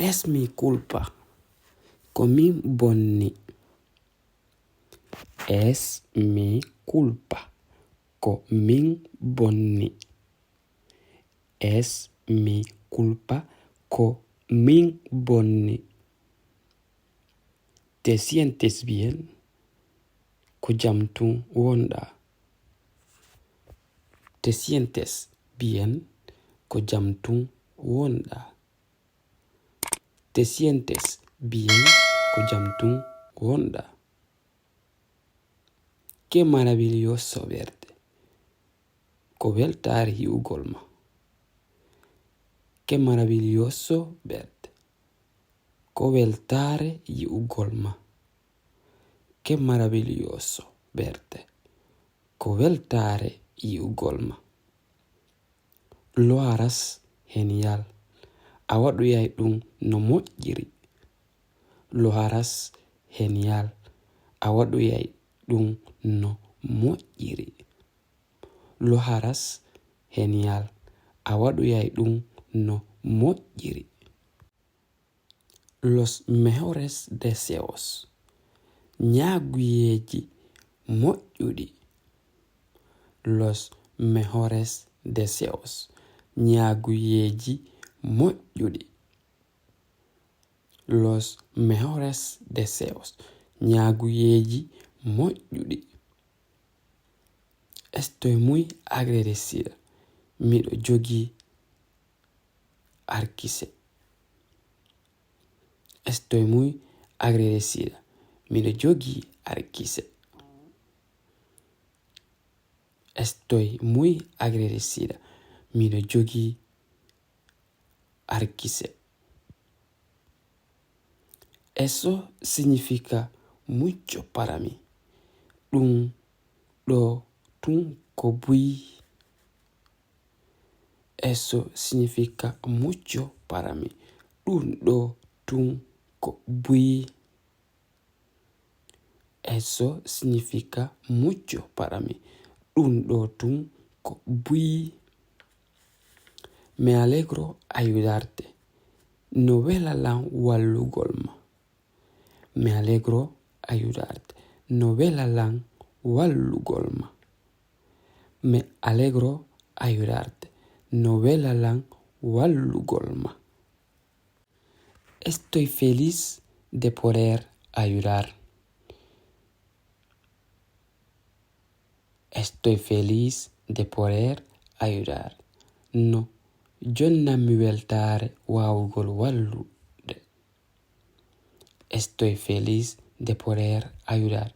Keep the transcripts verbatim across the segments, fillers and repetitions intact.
Es mi culpa. Ko min bonni. Es mi culpa. Ko min bonni. Es mi culpa. Ko min bonni. Te sientes bien. Ko jam tun wonɗaa. Te sientes bien. Ko jam tun wonɗaa. Te sientes bien. Ko jam tun wonɗaa. Qué maravilloso verte. Ko weltaare yi'ugol ma. Qué maravilloso verte. Ko weltaare yi'ugol ma. Qué maravilloso verte. Ko weltaare yi'ugol ma. Lo harás genial. A waɗoyay ɗum no moƴƴiri. Lo harás genial. A waɗoyay ɗum no moƴƴiri. Lo harás genial. A waɗoyay ɗum no moƴƴiri. Los mejores deseos. Ñaaguyeeji moƴƴuɗi. Los mejores deseos. Ñaaguyeeji moƴƴuɗi. Los mejores deseos. Ñaaguyeeji moƴƴuɗi. Estoy muy agradecida. Miɗo jogii arkise. Estoy muy agradecida. Miɗo jogii arkise. Estoy muy agradecida. Miɗo jogii arkise. Eso significa mucho para mí. Ɗum ɗo tun ko buy. Eso significa mucho para mí. Ɗum ɗo tun ko buy. Eso significa mucho para mí. Ɗum ɗo tun ko buy. Me alegro ayudarte. No wela lan wallugol ma. Me alegro ayudarte. No wela lan wallugol ma. Me alegro ayudarte. No wela lan wallugol ma. Estoy feliz de poder ayudar. Estoy feliz de poder ayudar. No jonnanmi weltaare waawugol wallude. Estoy feliz de poder ayudar.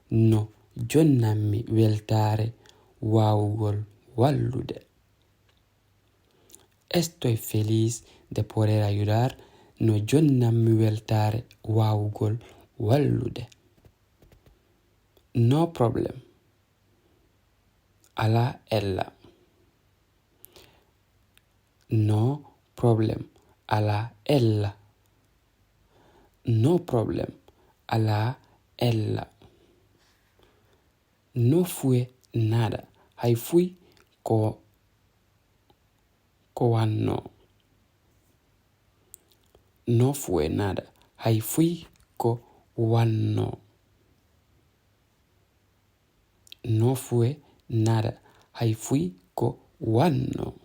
No jonnanmi weltaare waawugol wallude. Estoy feliz de poder ayudar. No jonnanmi weltaare waawugol wallude. No problem. Alaa ella. No problem. Alaa ella. No problem. Alaa ella. No fue nada. Hay fuy ko, ko wanno. No fue nada. Hay fuy ko wanno. No fue nada. Hay fuy ko wanno.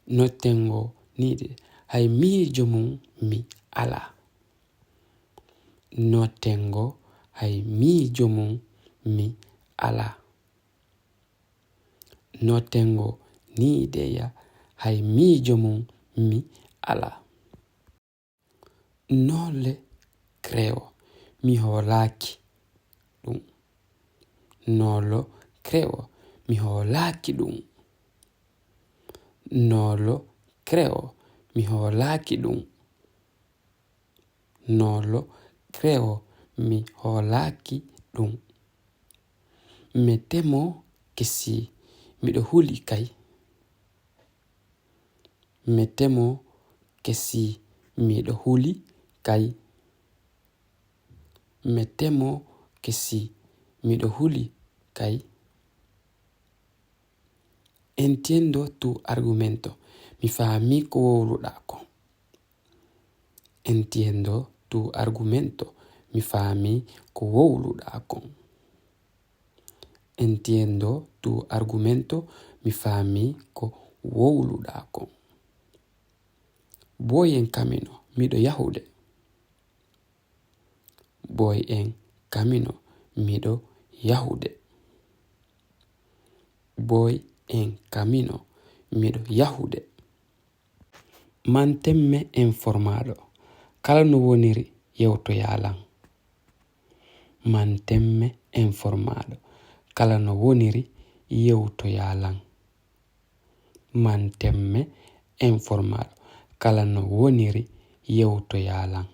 No tengo ni idea. Hay miijo mum mi alaa. No tengo. Hay miijo mum mi alaa. No tengo ni idea. Hay miijo mum mi alaa. No le creo. Mi hoolaaki ɗum. No lo creo. Mi hoolaaki ɗum. No lo creo. Mi hoolaaki ɗum. No lo creo. Mi hoolaaki ɗum. Me temo que si. Miɗo huli kay. Me temo que si. Miɗo huli kay. Me temo ke si. Miɗo huli kay. Entiendo tu argumento. Mi faami ko wowluɗaa kon. Entiendo tu argumento. Mi faami ko wowluɗaa kon. Entiendo tu argumento. Mi faami ko wowluɗaa kon. Voy en camino. Miɗo yahude. Voy en camino. Miɗo yahude. Voy en camino. Miɗo yahude. Mantenme informado. Kala no woniri yewtoyaa lan. Mantenme informado. Kala no woniri yewtoyaa lan. Mantenme informado. Kala no woniri yewtoyaa lan.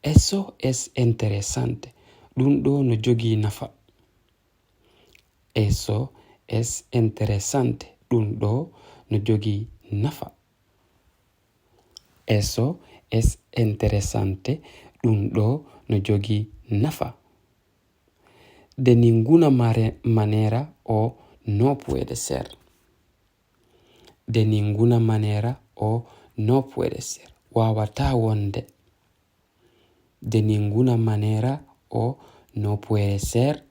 Eso es interesante. Ɗun ɗoo no jogii nafa. Eso es interesante. Ɗun ɗoo no jogii nafa. Eso es interesante. Ɗun ɗoo no jogii nafa. De ninguna mare-, manera o no puede ser. De ninguna manera o no puede ser. Waawataa wonde. De ninguna manera o no puede ser.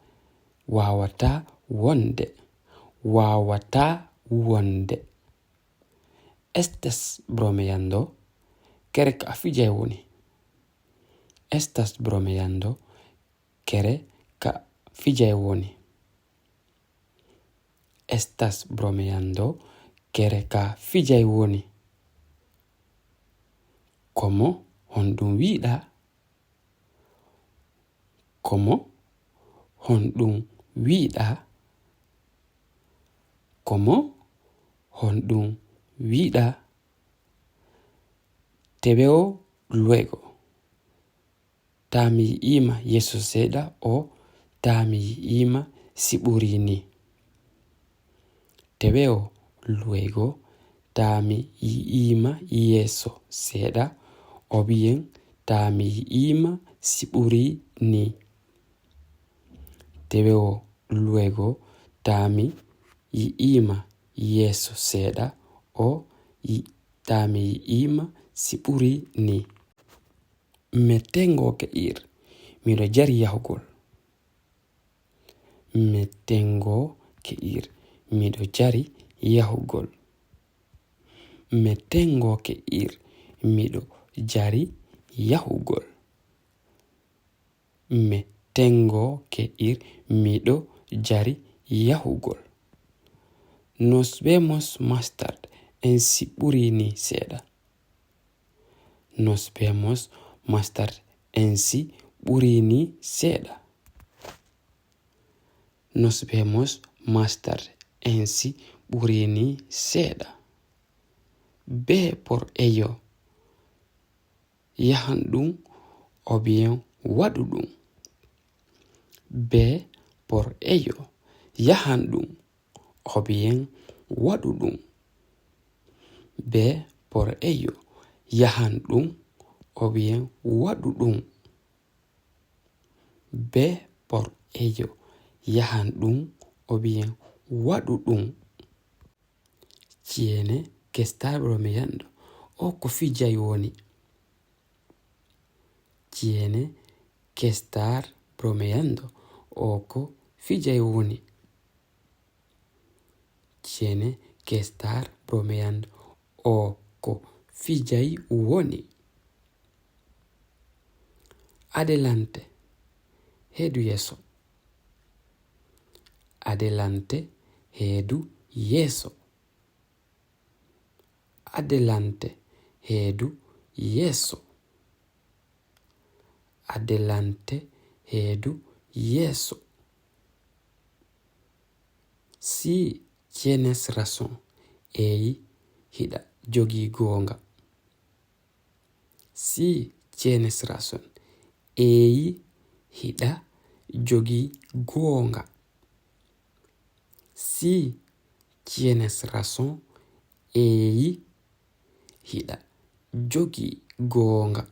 Waawataa wonde. Waawataa wonde. Estás bromeando? Kere ka fijay woni. Estás bromeando? Kere ka fijay woni. Estás bromeando? Kere ka fijay woni. ¿Cómo? Honɗun wiiɗaa? ¿Cómo? Honɗun wiiɗaa? ¿Cómo? Honɗun wiiɗaa? Te veo luego. Taa mi yi'ii ma yeeso seeɗa o taa mi yi'ii ma si ɓurii nii. Te veo luego, taa mi yi'ii ma yeeso seeɗa, o bien taa mi yi'ii ma si ɓurii nii. Te veo luego, taa mi yi'ii ma yeeso seeɗa o yi-, taa mi yi'ii ma si ɓurii nii. Me tengo ke ir. Miɗo jari yahugol. Me tengo ke ir. Miɗo jari yahugol. Me tengo ke ir. Miɗo jari yahugol. Me tengo ke ir. Miɗo jari yahugol. Nos vemos más tarde. En si ɓurii nii seeɗa. Nos vemos más tarde. En si ɓurii nii seeɗa. Nos vemos más tarde. En si ɓurii nii seeɗa. Ve por ello. Yahan ɗun o bien waɗu ɗun. Ve por ello. Yahan ɗun o bien waɗu ɗun. Ve por ello. Yahan ɗun o bien waɗu ɗun. Ve por ello. Yahan ɗun o bien waɗu ɗun. Tiene que estar bromeando. O ko fijay woni. Tiene que estar bromeando. O ko fijay woni. Tiene que estar bromeando. O ko fijay woni. Adelante. Heedu yeeso. Adelante. Heedu yeeso. Adelante. Heedu yeeso. Adelante. Heedu yeeso. Sí, tienes razón. Eeyi, hiɗa jogii goonga. Sí, tienes razón. Eeyi, hiɗa jogii goonga. Sí, tienes razón. Eeyi, hiɗa jogii goonga.